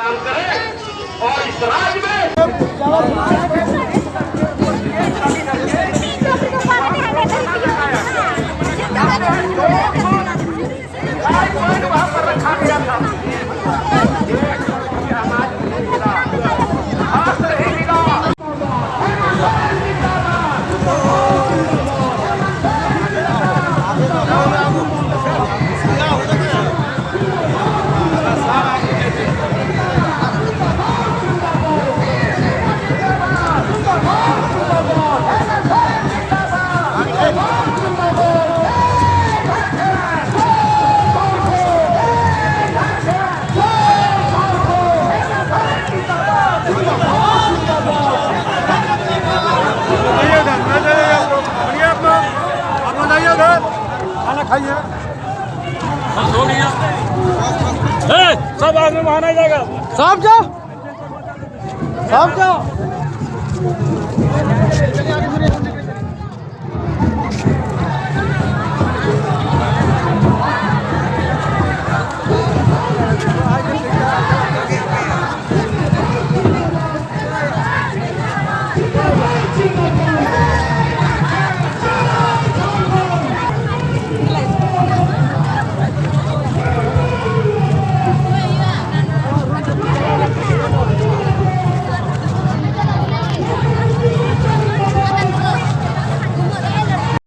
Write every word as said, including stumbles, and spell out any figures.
काम करें और इस राज में वहां पर रखा गया था। बताइए उधर, मैं दे रही हूँ। बढ़िया अपना, आप बताइए उधर, खाना खाइए। ए, सब आदमी वहाँ नहीं जाएगा। सब जाओ, सब जाओ।